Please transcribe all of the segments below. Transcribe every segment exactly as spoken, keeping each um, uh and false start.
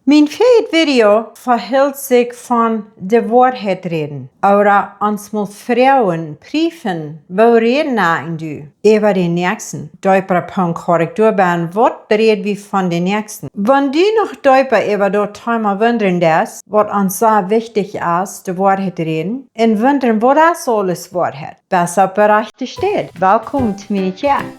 Mien vieedet Video vehilt sikj von de Woarheit räden. Ooda ons mol froagen, priefen, woo räden ekj un du äwa dän Näakjsten? Deepa Punkt haud ekj doa bie, waut räd wie von dän Näakjsten? Wan du noch deepa äwa daut Thema wundren deist, waut ons sea wichtich es, de Woarheit räden, un wundren, waut es aules Woarheit? Best opp de rajchte Städ. Welkom to miene Kjäakj.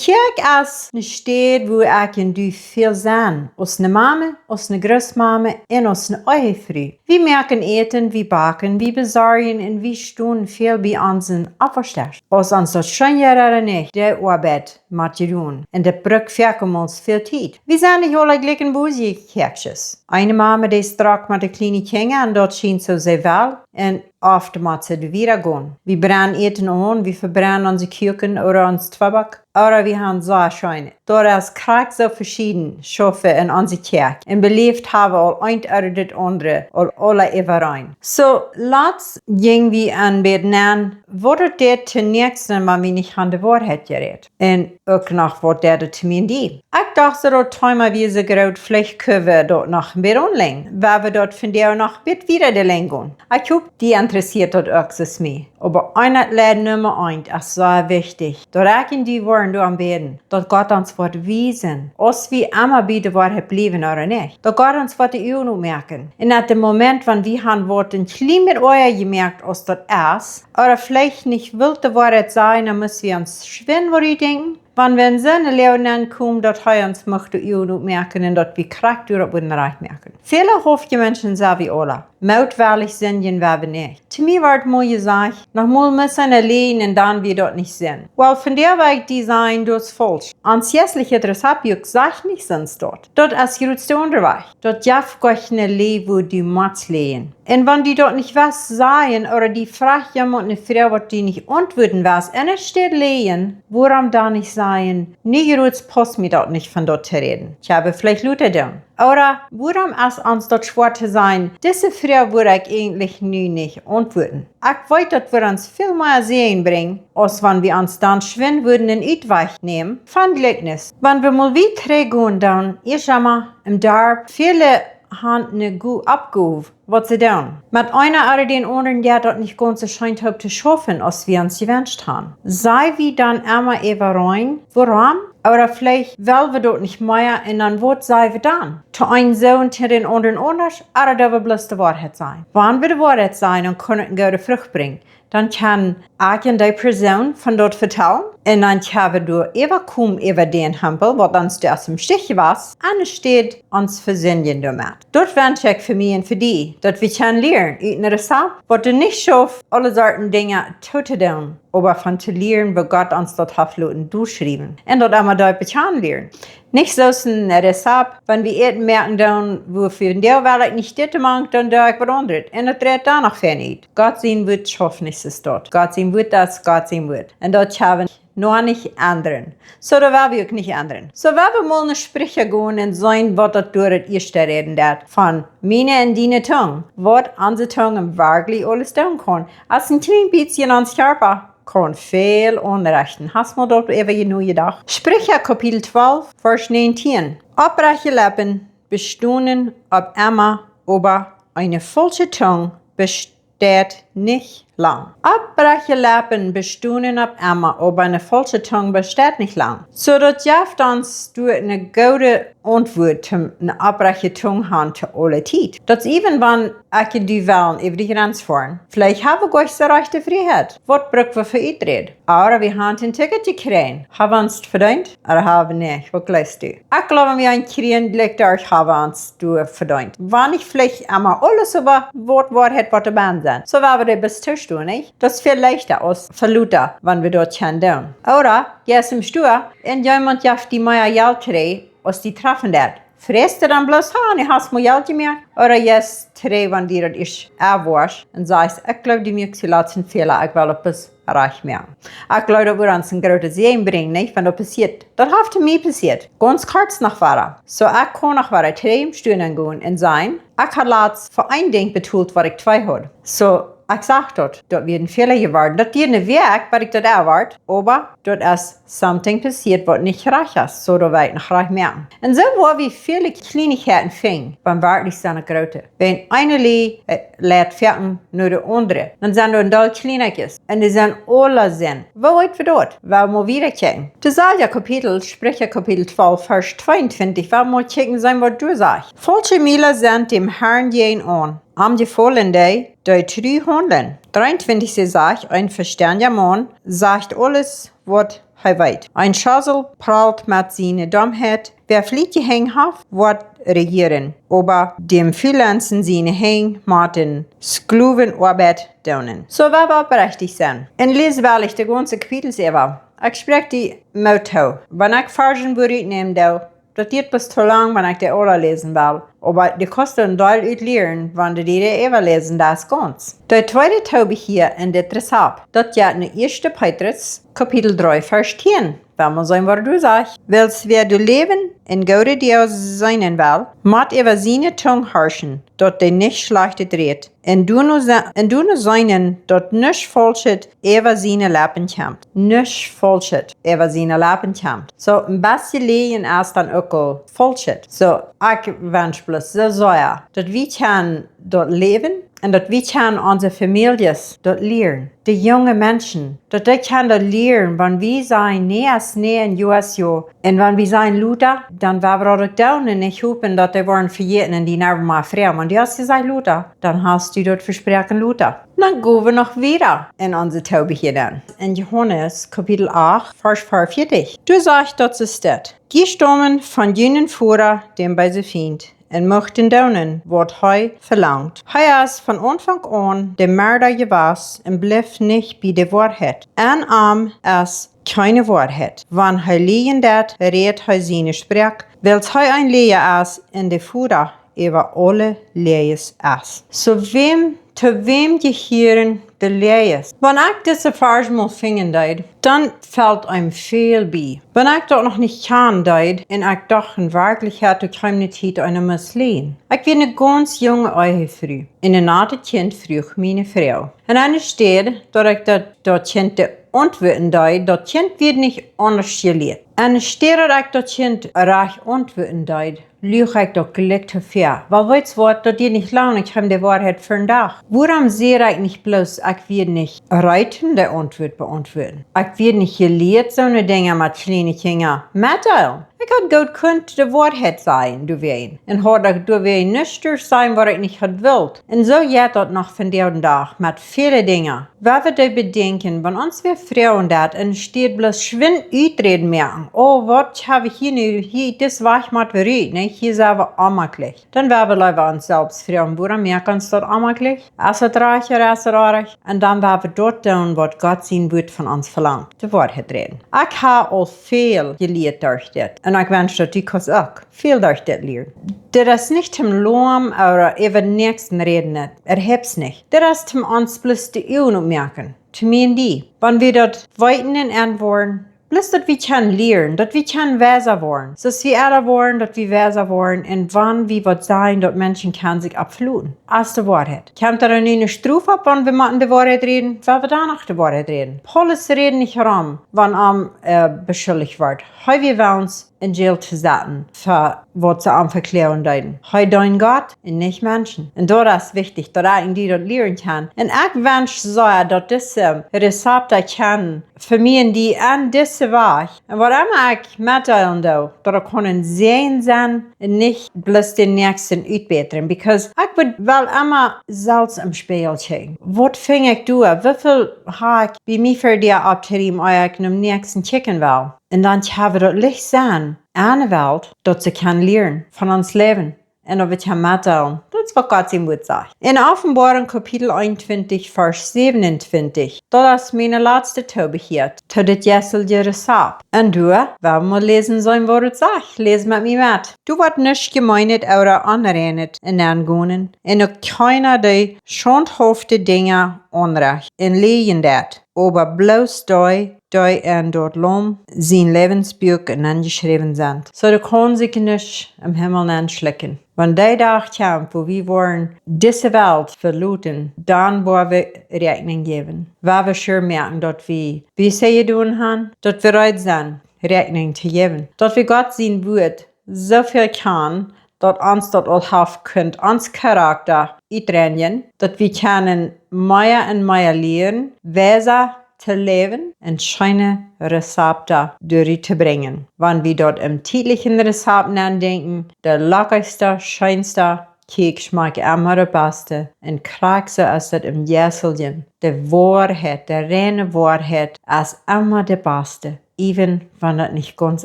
Kjäakj es ne Städ, wua ekj un du väl sent, aus ne Mame, aus ne Grootmame un aus ne Ehefru. Wie moaken Äten, wie backen, wie besorjen un wie stonen väl bie onsen Oppwauschdesch. Aus ons daut scheen jeit ooda nich, de Oabeit mott jedonen. Un daut brukt foaken väl Tiet. Wie sent nich aula jlikj en bosje Kjäakjsches. Eene Mame, dee es drock met de kjliene Kjinja un daut schient soo, see well. Un oft mott see doa wieda gonen. Wie brennen Äten aun, wie vebrennen onse Kuaken ooda ons Tweeback. Ooda wie haben sea scheene. Daut es krakjt soo veschieden schaufen en onse Kjäakj. Un beläft haben aul eent ooda daut aundre, aul aula äwareen. Soo, latst jinj wie en bät nenn, waut daut deit to Näakjsten, wan wie nich haben de Woarheit jerät. Un uk noch waut deit daut to mie un die. Ekj docht soo, daut Thema wia soo groot, veleicht kjenn wie daut noch en bät aunlenjen, wiels wie daut vondoag noch bät wieda de Lenj gonen. Ekj hop, die interessieet daut uk soo aus mie. Oba eent, Leet Numma eent es sea wichtich, daut ekj un du woaren doaraun bäden, daut Gott ons woat wiesen, aus wie emma bie de Woarheit bliewen ooda nich. Daut Gott ons woat de Uagen opmoaken. Un opp dän Moment, wan wie haben waut en kjlien bät oaja jemoakt aus daut es, ooda veleicht nich wullen de Woarheit sajen, dan motten wie ons schwind waut utdenkjen. Wan wie en soone Loag nenn komen, daut hee ons mucht de Uagen opmoaken un daut wie krakjt doaropp wudden rajcht moaken. Väle Hoafkje Menschen sent wie aula. Mootwellich sindjen wie nich. To mie woat mol jesajcht, noch mol mott eena läajen un dan woat daut nich sennen. Well, vondoag woa ekj die sajen, daut es faulsch. Ons jeistlichet Rezaptbuak sajcht nich soo daut. Daut es jrods de aundre Wajch. Daut jeft kjeene Läajen, wua du motst läajen. Un wan du daut nich west sajen, ooda die froagt jemaunt ne Froag, waut du nich auntwuaden west, enne Städ läajen, wuarom dan nich sajen, nu jrods paust mie daut nich, von daut to räden. Ekj hab veleicht lota doonen. Ooda, wuarom es ons daut schwoa to sajen, dise Froag wudd ekj eejentlich nu nich auntwuaden? Ekj weet, daut wudd ons väl mea Säajen brinjen, aus wan wie ons dan schwind wudden en Utwajch nämen von Jlikjnis. Wan wie mol wiet trigj gonen, dan es emma em Darp väle haben ne goode Oppgow, waut see doonen. Met eenen ooda dän aundren jeit daut nich gaunz soo scheen toop to schaufen, aus wie ons jewenscht haben. Saj wie dan emma äwareen, wuarom? Ooda veleicht well wie daut nich mea un dan waut saj wie dan? To eenen soo un to dän aundren aundasch, ooda doo wie bloos de Woarheit sajen? Wan wie de Woarheit sajen, dan kaun et ne goode Frucht brinjen. Dan kaun ekj un dee Persoon von daut vetalen. Un dan kjenn wie doa äwakomen äwa dän Hempel, waut ons doa aus em Stich wia, enne Städ ons vesindjen doamet. Daut wensch ekj fa mie un fa die, daut wie kjennen lieren ut een Rezapt, waut doa nich schauft, aule Sorten Dinja too to doonen, oba von to lieren, woo Gott ons daut haft loten doaschriewen. Un daut emma doa bekjanen lieren. Nich soo aus een Rezapt, wan wie Äten moaken doonen, wua wie vondoag well ekj nich dit mank, dan doo ekj waut aundret. Un daut dreit dan noch väl nich. Gott sien Wuat schauft nich soo daut. Gott sien Wuat es Gott sien Wuat. Un daut kjenn wie noch nich endren. Soo, daut woa wie uk nich endren. Soo, woa wie mol no Spricha gonen un seenen, waut daut doa daut ieeschte räden deit. Von miene un diene Tung. Waut onse Tung werkjlich aules doonen kaun. Aus een kjlien bät en ons Kjarpa kaun väl aunrechten. Hast mol doaräwa nojedocht? Spricha Kapitel twalf, Varsch näajentieen. Oprajchte Leppen bestonen opp emma, oba eene faulsche Tung besteit nich lang. Oprajchte Leppen bestonen opp emma, oba eene faulsche Tung besteit nich lang. Soo daut jeft ons doa ne goode Auntwuat, om ne oprajchte Tung han to aule Tiet. Daut es even wan ekj un du wellen äwa de Jrenz foaren. Veleicht hab wie goanich de rajchte Frieheit. Waut bruck wie fa Uträd? Ooda wie han een Ticket jekjräajen. Hab wie ons daut vedeent? Ooda hab wie nich? Waut jleefst du? Ekj jleew, wan wie een kjrieen, jlikj daut hab wie ons daut vedeent. Wan nich veleicht emma aules, oba waut Woarheit, waut doabie sennen. Soo woa wie doa bloos tostonen, nich? Daut es väl leichta aus veloten, wan wie daut kjennen doonen. Ooda, jie sent em Stua un jemaunt jeft die mea Jelt trigj, aus die trafen deit. Fräst du dan bloos, ha, nu hast du mau Jelt jemoakt? Ooda jeist trigj, wan du daut ieescht erwoascht un sajchst, ekj gleew, du muakst dän latsten Fäla, ekj well daut bloos rajcht moaken. Ekj gleew, daut wudd ons een grooten Säajen brinjen, nich? Wan daut passieet. Daut haft mie passieet. Gaunz kort noch wada. Soo, ekj kaun noch wada trigj em Stool gonen un sajen, ekj haud latst fa een Dinkj betolt, waut ekj twee haud. Soo, ekj sach daut, daut wia een Fäla jeworden. Daut wia eene Wäakj, waut ekj daut erwart, oba daut es something passieet, waut nich rajcht es. Soo, daut well ekj noch rajcht moaken. Un soo woa wie väle Kjleenichkjeiten finjen, beim werkjlich sent et groote. Wan eene Läajen, äh, leit foaken no de aundre. Dan sent doa een Deel Kjleenichkjeiten. Un dee sent aule Sind. Woo weet wie daut? Well wie mau wieda kjikjen. Daut selwje Kapitel, Spricha Kapitel twalf, Varsch tweeuntwintich, well wie mau kjikjen sennen, waut doa sajcht. Faulsche Miela sent däm Harn jäajenaun. Am jefaulen dee, dee tru haundlen. Dreeuntwintich sajcht, een vestendja Maun sajcht aules, waut hee weet. Een Schosel pralt met siene Domheit. Wäa flietje Henj haft, woat rejieren, oba däm Fulenzen siene Henj motten Sklowen Oabeit doonen. Soo, well wie oprechtich sennen. Un läs weinich de gaunze Kapitels äwa. Ekj spräakj die Moot too. Wan ekj Varschen wua rut nämen doo, daut diet bloos too lang, wan ekj dee aula läsen well. Oba du kaust een Deel ut lieren, wan du dee äwa läsen deist gaunz. De tweede Topic hia en dit Rezapt, daut jeit no ieeschte Petrus, Kapitel dree, Varsch tieen. Well wie mau seenen, waut doa sajcht. Wiels wäa doa läwen un goode Doag seenen well, mott äwa siene Tung horchen, daut dee nich Schlajchtet rät. Un doano se-, un doano seenen, daut nuscht Faulschet äwa siene Leppen kjemt. Nuscht Faulschet äwa siene Leppen kjemt. Soo, een bät Läajen es dan uk aul Faulschet. Soo, ekj wensch bloos soo sea, daut wie kjennen daut läwen un daut wie kjennen onse Famieljes daut lieren. De junge Menschen, daut dee kjennen daut lieren, wan wie sajen nä es nä un jo es jo. Un wan wie sajen lota, dan woa wie daut uk doonen un nich hopen, daut dee woaren vejäten un die never mea froagen. Wan du hast jesajcht lota, dan hast du daut vesproaken lota. Dan go wie noch wieda en onse Topic hia dan. En Johanes Kapitel acht, Varsch veeaunvieetich. Doa sajcht daut soo steit: Jie staumen von junen Voda, däm beesen Fient, un muchten doonen, waut hee velangt. Hee es von Aunfank aun de Merda jewast un blift nich bie de Woarheit. En am es kjeene Woarheit. Wan hee läajen deit, rät hee siene Sproak, wiels hee een Läaja es un de Voda äwa aule Läajes es. Soo, wäm, to wäm jehieren de Läajes? Wan ekj dise Varsch mol finjen deed, dan felt mie väl bie. Wan ekj daut noch nich kjanen deed un ekj docht en Werkjlichkjeit, daut kjeem ne Tiet, eena must läajen. Ekj wia ne gaunz junge Ehefru. Un een aundret Kjint fruach miene Fru. Un enne Städ, daut ekj daut, daut Kjint de Auntwuaten deed, daut Kjint wia nich aundasch jelieet. Enne Städ, daut ekj daut Kjint rajcht auntwuaten deed, luach ekj daut jlikj too väa. Wiels weetst waut, daut diat nich lang, ekj kjeem de Woarheit vondoag. Wuarom säd ekj nich bloos, ekj wia nich reed, de Auntwuat beauntwuaden? Ekj wia nich jelieet, soone Dinja met kjliene Kjinja mettodeelen. Ekj haud goot kunt de Woarheit sajen, doawäajen. Un haud ekj doawäajen nuscht sajen, waut ekj nich haud wult. Un soo jeit daut noch vondoag dän Dach met väle Dinja. Wan wie dee bedenkjen, wan ons wäa froagen deit, enne Städ bloos schwind Uträden moaken. Oh, waut hab wie hia nu? Hia, dis Wajch mott wie rut, nä? Hia sent wie onjemakjlich. Dan woa wie leewa ons selfst froagen, wuarom moakt ons daut onjemakjlich? Es et rajcht ooda es et orrajcht? Un dan woa wie daut doonen, waut Gott sien Wuat von ons velangt. De Woarheit räden. Ekj hab aul väl jelieet derch dit. Un ekj wensch, daut du kaust uk väl derch dit lieren. Dit es nich toom lowen ooda äwa dän Näakjsten räden, daut es nich. Dit es toom ons bloos de Uagen opmoaken. To mie un die. Wan wie daut weeten un enwoaren, bloos daut wie kjennen lieren, daut wie kjennen weisa woaren. Soo aus wie elra woaren, daut wie weisa woaren. Un wan wie waut sajen, daut Menschen kjennen sikj opp veloten. Es de Woarheit. Kjemt doa nu ne Strof opp, wan wie motten de Woarheit räden? Woa wie dan noch de Woarheit räden? Paulus räd nich rom, wan am, äh, beschuldicht woat. Hee wia wellich, en Jail to setten, fa waut see am vekloagen deeden. Hee deend Gott un nich Menschen. Un daut es wichtich, daut ekj un du daut lieren kjennen. Un ekj wensch soo, daut dise Rezepten kjennen fa mie un die aun dise Wajch. Un waut emma ekj metdeelen doo, daut et kaun een Säajen sennen un nich bloos dän Näakjsten utbätren. Because ekj wudd well emma selfst em Spieejel kjikjen. Waut finj ekj doa? Woo väl hab ekj bie mie fa dee oppjerieemt, ea ekj nom Näakjsten kjikjen well? Un dan kjenn wie daut Licht sennen aun de Welt, daut see kjennen lieren von ons Läwen. un daut wie kjennen metdeelen. Daut es waut Gott sien Wuat sajcht. En Openboarunk Kapitel eenuntwintich, Varsch säwenuntwintich. Daut es mien latsta Tobehiet to dit jeistelje Rezapt. Un du, well wie läsen seenen waut et sajcht. Läs met mie met. Doa woat nuscht Jemeenet ooda Onreinet nenn gonen, un uk kjeena dee schaundhafte Dinja aunrecht un lieejen deit, oba bloos dee, dee en daut Laum sien Läwensbuak nenn jeschräwen sent. Soo, doa kaun sikj nuscht em Himmel nenn schlikjen. Wan dee Dach kjemt, wua wie woaren dise Welt veloten, dan woa wie Rechninj jäwen. Woa wie sure moaken, daut wie, wie see jedonen han, daut wie reed sent, Rechninj to jäwen. Daut wie Gott sien Wuat soo väl kjanen, daut ons daut aul haft kunt ons Charakta utreinjen, daut wie kjennen mea un mea lieren, weisa to läwen un scheene Rezapta doarut to brinjen. Wan wie daut em tietlichen Rezapt nenn denkjen, de lakjasta, scheensta Kjieekj schmakjt emma daut baste, un krakjt soo es daut em Jeisteljen. De Woarheit, de reine Woarheit es emma de baste, even wan daut nich gaunz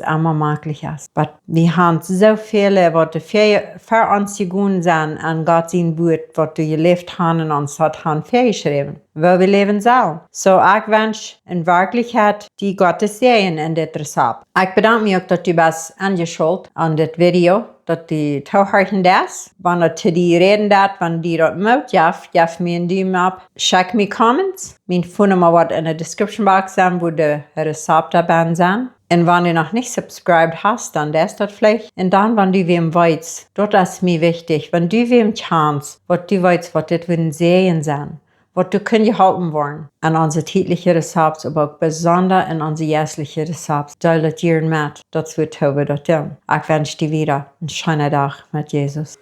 emma maklich es. Oba wie han soo väle, waut doa ver, ver ons jegonen sent, aun Gott sien Wuat, waut doa jeläft han un ons daut han verjeschräwen, woo wie läwen sellen. Soo, ekj wensch en Werkjlichkjeit die Gottes Säajen en dit Rezapt. Ekj bedank mie uk, daut du best enjeschalt aun dit Video, daut du toohorchen deist. Wan daut to die räden deit, wan die daut Moot jeft, jeff mie een Dumen opp. Schekj mie Comments. Mien Phone Numma woat en de Description Box sennen, wua de Rezapta bennen sent. Un wan du noch nich subscribed hast, dan deist daut veleicht. Un dan, wan du wäm weetst, daut es mie wichtich, wan du wäm kjanst, waut du weetst, waut dit wudd een Säajen sennen, waut doa kunn jeholpen woaren aun onse tietliche Rezapts, oba uk besonda en onse jeistelje Rezapts. Deel daut jieren met, daut wie toop daut doonen. Ekj wensch die wada een scheenen Dach met Jesus.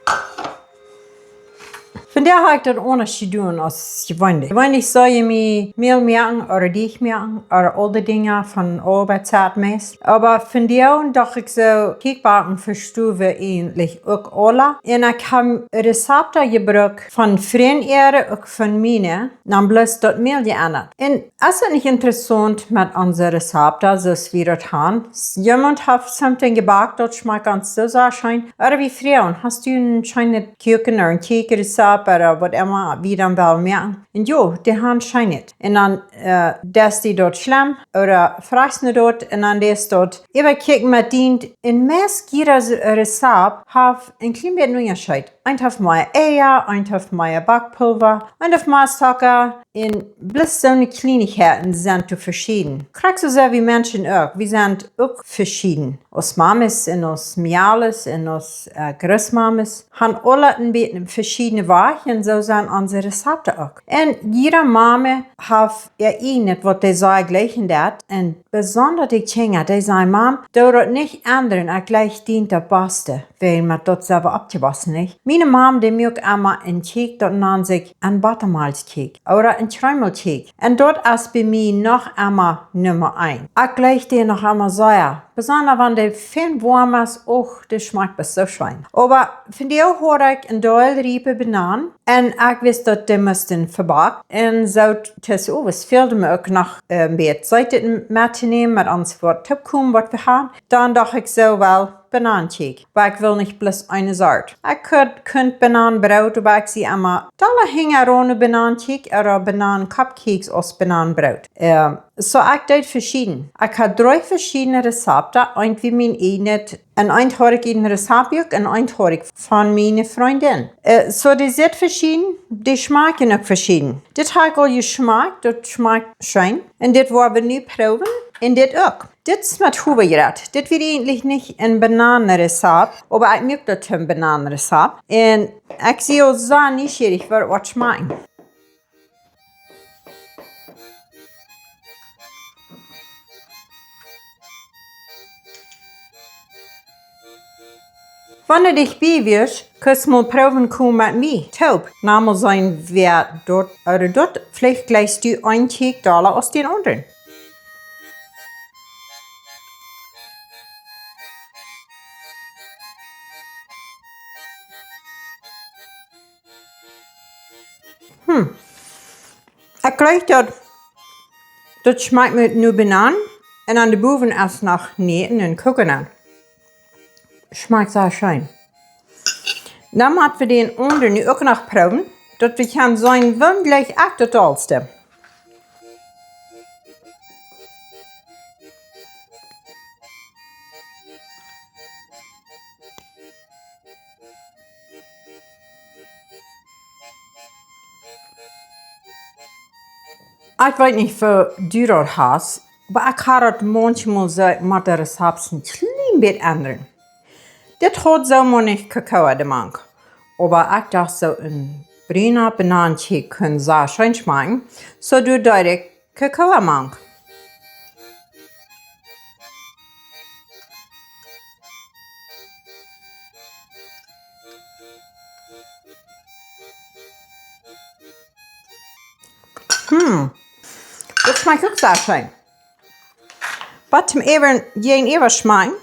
Vondoag hab ekj daut aundasch jedonen aus jeweenlich. Jeweenlich sull jie mie Mäl moaken ooda Deajch moaken ooda aul dee Dinja von Oabeit meist. Oba vondoag docht ekj soo, kjikj, Backen vestonen wie eejentlich uk aula. Un ekj hab Rezapta jebrukt von Frind äare, uk von miene, dan bloos daut Mäl jeendat. Un es daut nich interessaunt met onse Rezapta, soo aus wie daut han? Jemaunt haft something jebackt, daut schmakjt gaunz soo sea scheen. Ooda wie froagen: Hast du een scheenet Kuaken ooda een Kjieekjrezapt ooda waut emma wie dan wellen moaken? Un jo, dee han scheenet. Un dan, äh, deist du daut schlem ooda frajchst no daut un dan deist daut äwakjikjen met dient. Un meist jieda Rezapt haft een kjlien bät Unjascheet. Eent haft mea Eia, eent haft mea Backpulva, eent haft mea Zocka, un bloos soone Kjlienichkjeiten sent doa veschieden. Krakjt soo sent wie Menschen uk. Wie sent uk veschieden. Aus Mames un aus Mejales un aus, äh, Grootmames han aula een bät veschiedne Wäaj un soo sent onse Rezapta uk. Un jieda Mame haft äa ieejnet, waut dee sea jlikjen deit, un besonda de Kjinja, dee sajen: Mam, doo daut nich endren, ekj jlikj dien daut baste. Wiels met daut sent wie oppjewossen, nich? Miene Mam, dee muak emma een Kjieekj, daut nand sikj een Bottermilch Kjieekj ooda een Kjreemel Kjieekj. Un daut es bie mie noch emma Numma eent. Ekj jlikj dee noch emma sea. Besonda wan dee fein woam es, och, dee schmakjt best soo scheen. Oba vondoag haud ekj een Deel riepe Bananen. Un ekj wist, daut dee musten vebackt. Un soo tus Owes fäld mie uk noch, äh, een bät Seetet met to nämen, met ons waut toopkomen, waut wie han. Dan docht ekj soo: Well, Bananenkjieekj. Oba ekj well nich bloos eene Sort. Ekj kunn, kunn Bananenbroot, oba ekj sie emma dolla hinjaraun no Bananenkjieekj ooda Bananencupcakes aus Bananenbroot. Ähm, soo ekj deed veschieden. Ekj haud dree veschiedne Rezapta, eent wia mien ieejnet, un eent haud ekj ut een Rezaptbuak un eent haud ekj von miene Frindin. Äh, soo, dee sent veschieden, dee schmakjen uk veschieden. Dit hab ekj aul jeschmakjt, daut schmakjt scheen. Un dit woa wie nu proowen. Un dit uk. Dit es met Howajrett. Dit wia eejentlich nich een Bananenrezapt, oba ekj muak daut een Bananenrezapt. Un ekj sie aul soo nieschierich, woo daut woat schmakjen. Wan du dicht bie wieescht, kaust mol proowen komen met mie toop. Dan mol seenen, wäa daut ooda daut. Veleicht jlikjst du een Kjieekj dolla aus dän aundren. Hm. Ekj jlikj daut, daut schmakjt mie no Bananen. Un aun de bowen es noch Noten un Kokosnot. Schmakjt sea scheen. Dan motten wie dän aundren nu uk noch proowen, daut wie kjennen seenen, woo jlikj ekj daut dollste. Ekj weet nich, woo du daut hast, oba ekj ha daut maunchmol soo, ekj mott de Rezapten een kjlien bät endren. Dit haud soo mau nich Kakao doamank, oba ekj docht soo een bruna Bananenshake kunn sea scheen schmakjen, soo doa deed ekj Kakao mank. Hm, daut schmakjt uk sea scheen. Waut toom äwen jäajenäwa schmakjen.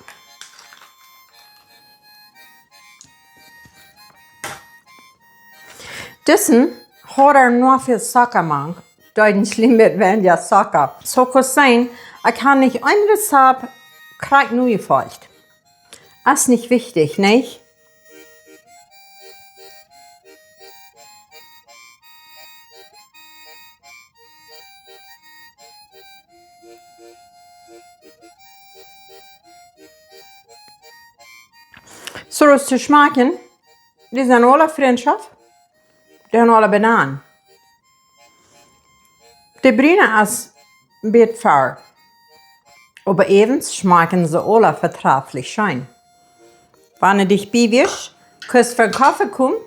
Disen haud noch väl Zucka mank, deed een kjlien bät weinja Zucka. Soo kaust seenen, ekj ha nich een Rezapt krakjt nojefolcht. Es nich wichtich, nich? Soo, daut to schmakjen, dee sent aula Frintschoft, dee sent aula Bananen. De bruna es een bät faul, oba äwens schmakjen see aula vetraflich scheen. Wan du dicht bie best, kaust du fa een Koffe komen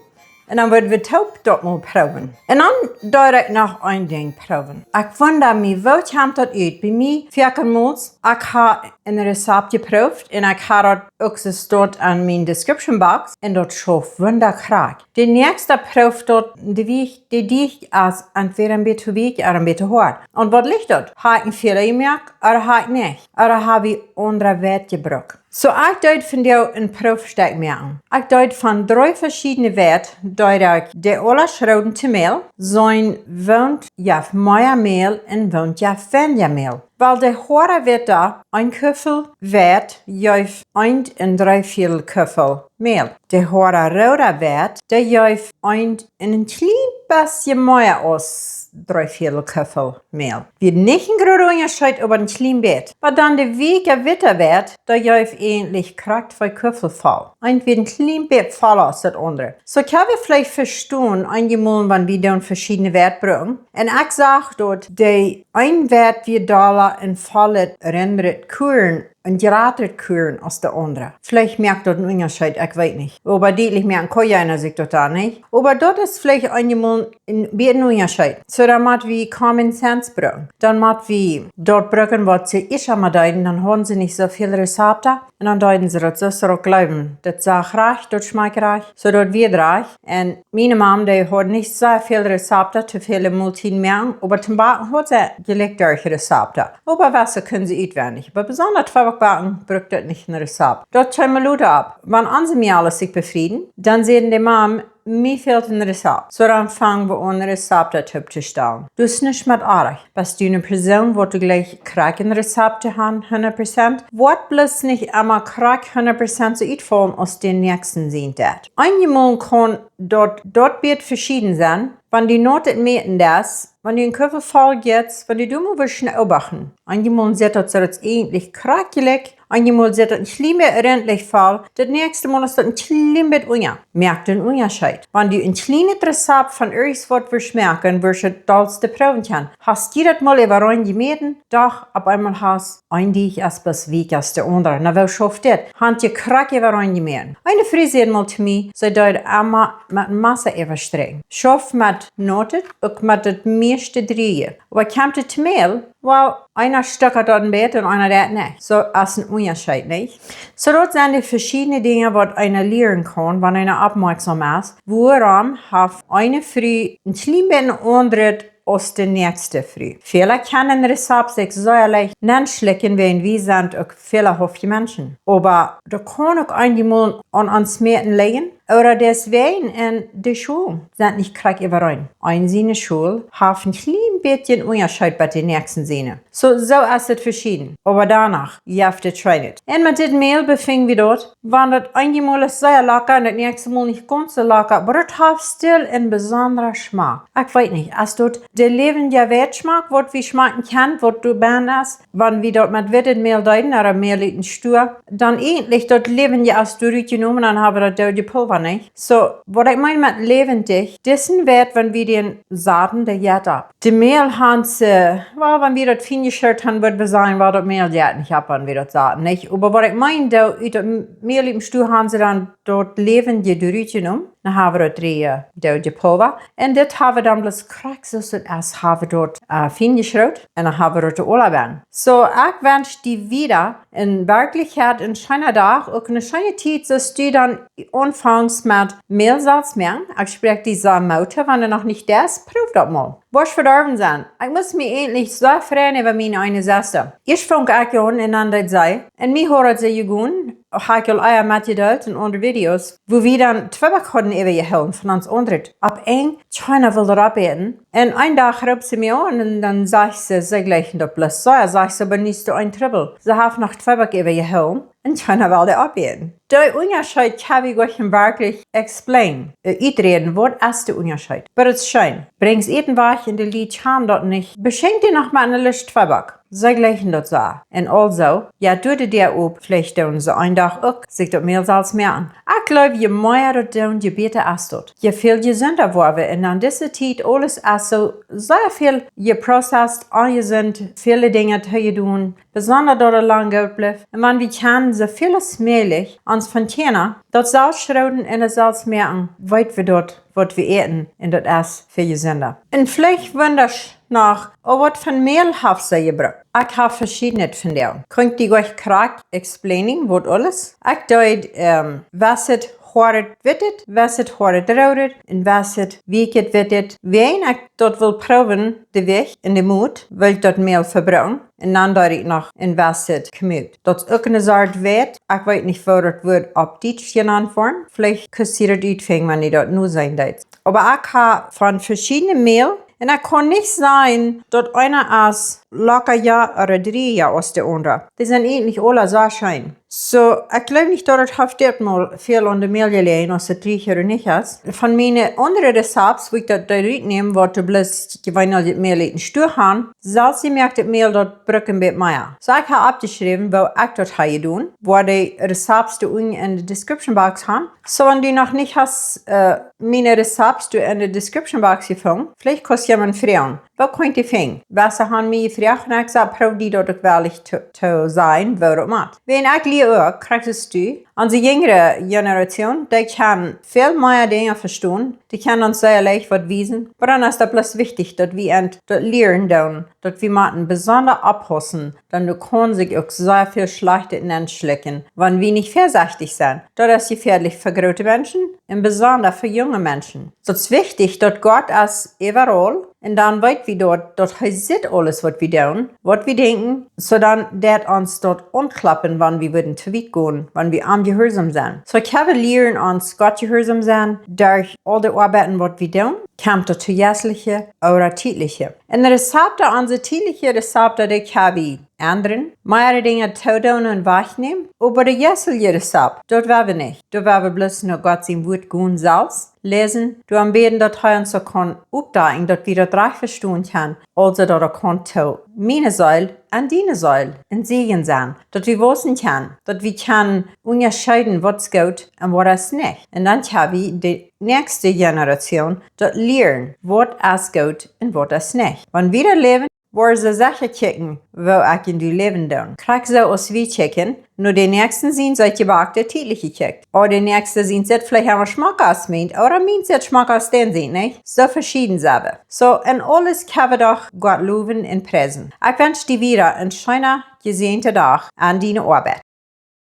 un dan woa wie toop daut mol proowen. Un dan deed ekj noch een Dinkj proowen. Ekj wunda mie, woo kjemt daut ut? Bie mie, foaken mol, ekj ha een Rezapt jeprooft un ekj ha daut uk soo stonen aun mien description box un daut schauft wundagoot. De näakjste prooft daut, de Deajch, de Deajch es entwäda een bät weakj ooda een bät hoat. Un waut licht daut? Ha ekj een Fäla jemoakt ooda ha ekj nich? Ooda ha wie aundre Weit jebrukt? Soo, ekj deed vondoag een Proowstekj moaken. Ekj deed von dree veschiedne Weit, deed ekj de aula schrooden to Mäl, seenen woont jeft mea Mäl un woont jeft weinja Mäl. Wiels de hoade witte, een Kuffel Weit jeft een un dree Vieedel Kuffel Mäl. De hoade roode Weit, dee jeft een un een kjlien bät mea aus dree Vieedel Kuffel Mäl. Wia nich een groota Unjascheet, oba een kjlien bät. Oba dan de weakje witte Weit, dee jeft eejentlich krakjt twee Kuffel voll. Eent wia een kjlien bät volla aus daut aundre. Soo kaun wie veleicht vestonen, eenjemol, wan wie dan veschiedne Weit brucken. Un ekj sach daut de eene Weit wia dolla un voll rinrikj Kuarn un jratret Kuarn aus de aundre. Veleicht moakt daut een Unjascheet, ekj weet nich. Oba dietlich moaken kaun eena sikj daut dan nich. Oba daut es veleicht eenjemol een bät een Unjascheet. Soo, dan mott wie common sense brucken. Dan mott wie daut brucken, waut see ieescht emma deeden, dan hauden see nich soo väl Rezapten. Un dan deeden see daut soo, soo uk jleewen, daut sach rajcht, daut schmakjt rajcht, soo daut wia rajcht. Un miene Mam, dee haud nich soo väl Rezapten, to väle Moltieden moaken, oba toom Backen haud see jlikj doa Rezapten. Oba waut see kunn see utwendich. Oba besonda fa Backen brukt daut nich een Rezapt. Daut kjeem mie lota opp. Wan onse Mejales sikj befrieden, dan säden de Mam, mie fält een Rezapt. Soo dan fungen wie aun Rezapten toop to stalen. Daut es nich met oajch. Best du eene Persoon, waut du jlikjst krakjt een Rezapt to haben, hundat Prozent? Woat bloos nich emma krakjt hundat Prozent soo utfaulen aus dän näakjsten sien deit. Eenjemol kaun daut, daut bät veschieden sennen, wan du no daut Mäten deist, wan du een Kuffel voll jefst, wan du doa mol woascht no obachten. Eenjemol sitt daut soo, daut es eejentlich krakjt jlikj. Eenjemol sitt daut een kjlien bät rintlich voll, daut näakjste Mol es daut een kjlien bät unja. Moakt een Unjascheet. Wan du een kjlienet Rezapt von irjent waut woascht moaken, woascht du daut dollste proowen kjennen. Hast du daut mol äwareen jemäten? Doch, opp eemol hast een Deajch es bloos weakja aus de aundre. Na, woo schauft dit? Hast du krakjt äwareen jemäten? Eene Fru säd mol to mie, see deed emma met een Massa äwastrikjen. Schauf met notet, uk met daut mieeschte drieeje. Oba kjemt et to Mäl, well, eena stekjt daut een bät un eena daut nich. Soo es een Unjascheet, nich? Soo daut sent de veschiedne Dinja, waut eena lieren kaun, wan eena oppmoaksom es. Wuarom haft eene Fru een kjlien bät een aundret aus de näakjste Fru? Väle kjennen Rezapt sikj sea leicht nenschlekjen, wiels wie sent uk väle hoftje Menschen. Oba daut kaun uk eenjemol aun ons Mäten lijen, Ooda deswäajen en de School sent nich krakjt äwareen. Een siene School haft een kjlien bät Unjascheet bie de näakjste siene. Soo, soo es et veschieden. Oba doano jeft et Scheenet. Un met dit Mäl befinj wie daut, wan daut eenjemol es sea loka un daut näakjste Mol nich gaunz soo loka, oba daut haft stell een besondra Schmack. Ekj weet nich, es daut de läwendje Weetschmack, waut wie schmakjen kjennen, waut doa bennen es, wan wie daut met wittet Mäl deeden, ooda Mäl ut dän Stua, dan eejentlich daut läwendje es doa rutjenomen, dan hab wie daut doodje Pulva nich. Soo, waut ekj meen met läwendich, disen Weit, wan wie dän saten, dee jeit opp. De Mäl han see, well, wan wie daut fien jeschroot han, wudd wie sajen, well, daut Mäl jeit nich opp, wan wie daut saten, nich? Oba waut ekj meen, doa, ut daut Mäl ut dän Stua han see dan daut läwendje doa rutjenomen. Dan hab wie daut dree, doodje Pulva. Un dit hab wie dan bloos krakjt soo aus et es, hab wie daut, äh, fien jeschroot. Un dan hab wie daut doa aula bennen. Soo, ekj wensch die wada en Werkjlichkjeit een scheena Dach, uk eene scheene Tiet, soo aus du dan aunfangst met Mäl selfst moaken. Ekj spräakj die soo Moot, wan du noch nich deist, proow daut mol. Woascht vedorwen sennen. Ekj mott mie eejentlich soo freien äwa miene eene Sesta. Ieescht funk ekj aun un dan deed see. Un mie haud see jegonen, hab ekj aul ea metjedeelt en aundre Videos, woo wie dan Tweeback hauden äwajehoolen von ons aundret. Opp eent, kjeena wull daut oppäten. Un een Dach roopt see mie aun un dan sajcht see, see jlikjen daut bloos soo. Sajcht see, oba nich soo een Trubbel. See haft noch Tweeback äwajehoolen. Un kjeena wull dee oppäten. Dee Unjascheet kaun wie goanich werkjlich explain, äh, uträden, waut es de Unjascheet. Oba et es scheen. Brinjst Äten wajch un de Lied kjanen daut nich. Beschenk dee noch met eene Lust Tweeback. See jlikjen daut soo. Un aulsoo, jo, doa de Däa op, veleicht doonen see een Dach uk, sikj daut Mäl selfst moaken. Ekj jleew, je mea daut doonen, je bäta es daut. Je väl jesunda woa wie. Un aun dise Tiet, aules es soo, soo väl jeprocessed, aunjesunt, väle Dinja toojedonen. Besonda daut et lang goot blift. Un wan wie kjennen soo väl aus mäajlich ons von kjennen, daut selfst schroden un daut selfst moaken, weet wie daut, waut wie äten, un daut es väl jesunda. Un veleicht wundasch noch, oh, waut fa Mäl haft see jebrukt? Ekj hab veschiednet von dee. Kaun ekj die goanich krakjt explaining, waut aules? Ekj deed, ähm, wesset hoaret wittet, wesset hoaret roodet, un wesset weakjet wittet. Wan ekj daut wull proowen, de Wajch un de Moot, wull ekj daut Mäl vebrucken. Un dan deed ekj noch een wesset Kjmut. Daut es uk eene Sort Weit. Ekj weet nich, woo daut Wuat opp Dietsch jenant woat. Veleicht kaust du daut utfinjen, wan du daut nu seenen deist. Oba ekj hab von veschiedne Mäl, un ekj kaun nich sajen, daut eena es lokaja ooda drieja aus de aundra. Dee sent eejentlich aula soo scheen. Soo, ekj jleew nich, daut et haft dit Mol väl aun de Mäl jeläajen, aus et drieja ooda nich es. Von miene aundre Rezepts, woo ekj daut doa rutnäm, waut du bloos jeweenlich daut Mäl ut dän Stua han, selfst jemoakt daut Mäl, daut brukt een bät mea. Soo, ekj hab oppjeschräwen, woo ekj daut hab jedonen, woa de Rezepts doa unjen en de Description Box han. Soo, wan du noch nich hast, äh, miene Rezepts doa en de Description Box jefungen, veleicht kaust du mie froagen. Woo kaun ekj dee finjen? Wese han mie jefroacht un ekj saj, proow die daut uk werkjlich to, to sajen, woo daut moakt. Wan ekj lia uk, krakjt soo aus du, onse jinjre Generation, dee kaun väl mea Dinja vestonen, dee kaun ons sea leicht waut wiesen. Oba dan es daut bloos wichtich, daut wie an daut lieren doonen, daut wie motten besonda oppaussen, dan doa kaun sikj uk sea väl Schlajchtet nenschlekjen, wan wie nich väasechtich sent. Daut es jefäadlich fa groote Menschen un besonda fa junge Menschen. Daut es wichtich, daut Gott es äwaraul, un dan weet wie daut, daut hee sitt aules, waut wie doonen, waut wie denkjen, soo dan deit ons daut aunkloppen, wan wie wudden to wiet gonen, wan wie am jehuarsom sent. Soo, ekj jleew, wie lieren ons Gott jehuarsom sennen, derch aul de Oabeiten, waut wie doonen, kjemt daut to jeistliche ooda tietliche. Un de Rezepten, onse tietliche Rezepten, dee kjenn wie endren, mea Dinja todoonen un wajchnämen, oba de jeistelje Rezept, daut woa wie nich. Daut woa wie bloos no Gott sien Wuat gonen selfst, läsen, doa am bäden, daut hee ons soo kaun oppdakjen, daut wie daut rajcht vestonen kjennen, aulsoo daut et kaun to miene Seel un diene Seel een Säajen sennen, daut wie wausen kjennen, daut wie kjennen unjascheeden, waut es goot un waut es nich. Un dan kjenn wie de näakjste Generation daut lieren, waut es goot un waut es nich. Wan wie daut läwen, woaren see secha kjikjen, woo ekj un du läwen doonen. Krakjt soo aus wie kjikjen no dän Näakjsten sien, soo aus jie bie de tietliche kjikjt. Ooda de Näakjste sien sitt veleicht emma schmocka aus mient, ooda mient sitt schmocka aus dän sient, nich? Soo veschieden sent wie. Soo, en aules kjenn wie doch Gott lowen un priesen. Ekj wensch die wada een scheena, jesäajenda Dach aun diene Oabeit.